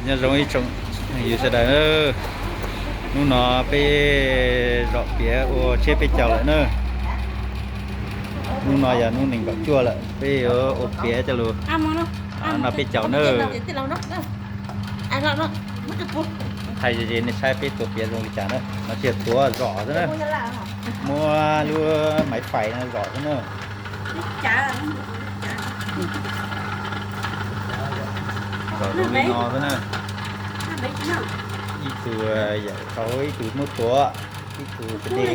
Nyob zoo ib tsoom phooj ywg sawv daws, hnub no peb zom piav ua tsiab peb caug lawm na. Hnub no yog hnub nees nkaum cuaj lawm, peb yuav ua piav coj lug noj peb caug na. Thaij ze nej saib peb tuav piav zoo li cas na, no tsis yog tuav zom xwb na, muab lub maiv fais no zom xwb na. Zom zoo li no xwb na. Ib tug yawm tau ib tug muab tuav, ib tug pes de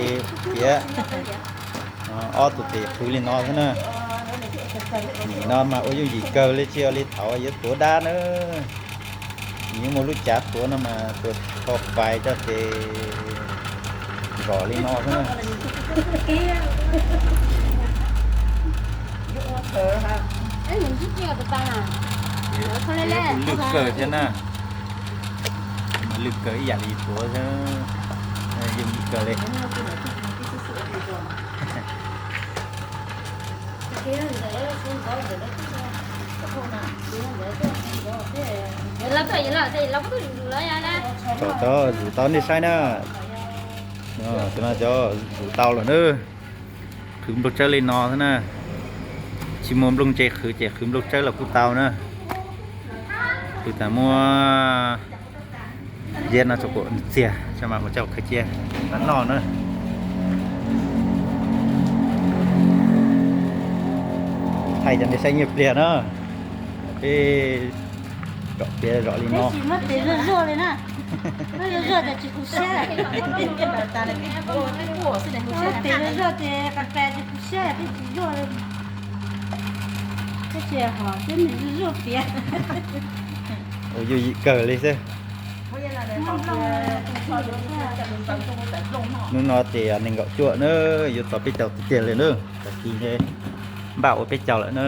piav, ob tug tes qhwv li no xwb na. Nim no mas ua yooj yim kawg li, tsis yog li thaum yuav tuav dab na. Nws yuav muaj lub cav tuav no mas tuav tho fais tso ces zom li no xwb na. Lwj kawg thiab na. Lwj kawg ib yam li tuav xwb, yooj yim kawg li. Thaum tau zus tau nej saib na. Tus no cov zus tau lawm na. Qhwv nplooj tsawb li no xwb na. Tsis muaj nplooj ntse qhwv ces qhwv nplooj tsawb los kuj tau na. Qhwv tas muab ziab no rau kuam txiag tso mas ua coj khaws cia noj na. Thaij cov nej saib nyiaj pliag na. Peb zom piav zom li no. Muab tes zuag zuag li na. Muab zuag zuag ces tsis tu siab. Muab tes zuag zuag ces qas qas tsis tu siab, peb tsis zuag li. Peb tsis hom, peb nws zuag zuag piav. Ua yooj yim kawg li xwb. Hnub no ces nees nkaum cuaj na, yuav txog peb caug tiag tiag li na. Tag kis npaj ua peb caug lawm na.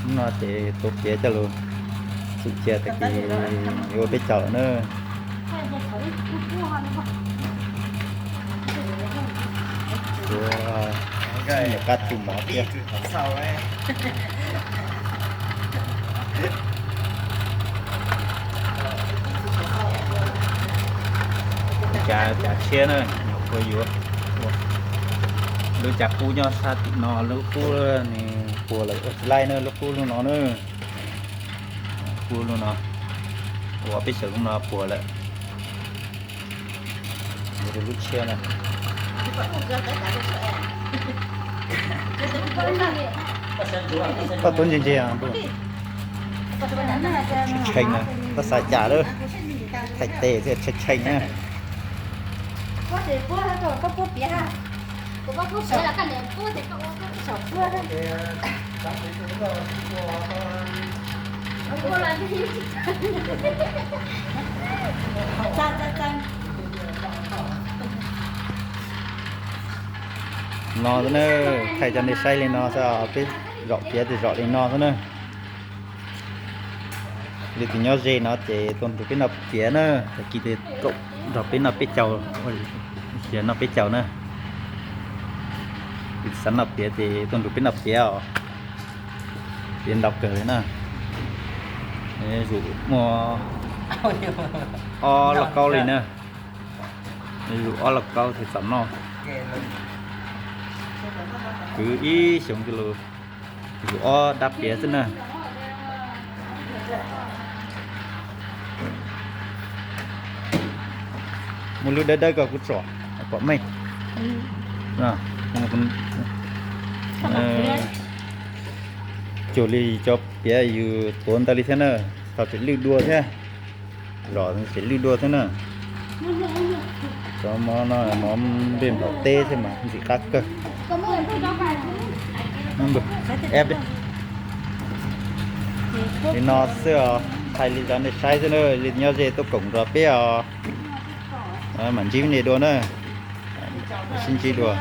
Hnub no ces tuav piav coj lug xum cia tag kis yuav ua peb caug lawm na. Tuav nyuam qab tu mov thiab. Cav, cav tshiab na, nyuam qhuav yuav. Lub cav kub nyob sab tim no, lub kub nws puag lawm ua tsis laij na, lub kub lub no na. Kub lub no, ua peb xyoos lub no puag lawm. Lub tshiab na. Koj tuav ntse ntse, tshee na, koj xav cas lawm, thaij tes thiaj tshee tshee na. No xwb na, thaij cov nej saib li no xwb, peb zom piav ces zom li no xwb na. Li tus nyob ze no ces tuaj nrog peb noj piav na, tag kis ces kaum nrog peb noj peb caug, noj peb caug na. Li xav noj piav ces tuaj nrog peb noj piav os. Piav ntau kawg li na. Zuj muaj ob lauj kaub li na. Zuj ob lauj kaub thiaj txaus noj. Kwv ib xyoos rau lawm, zuj ob dab piav xwb na. Muaj lub dawb dawb koj kuv tsom pom meej. Cuag li cov piav yus tuav ntawd li thiab na, tau tseem lwj dua thiab. Zom tseem lwj dua thiab na. Cov mov no mov nplej nplhaum teb thiab mas ntxim qab kawg. Li no xwb os, thaij li cov nej saib xwb na, li nyob ze tuaj koom nrog peb os. Mam ntsib nej dua na. Sib ntsib dua.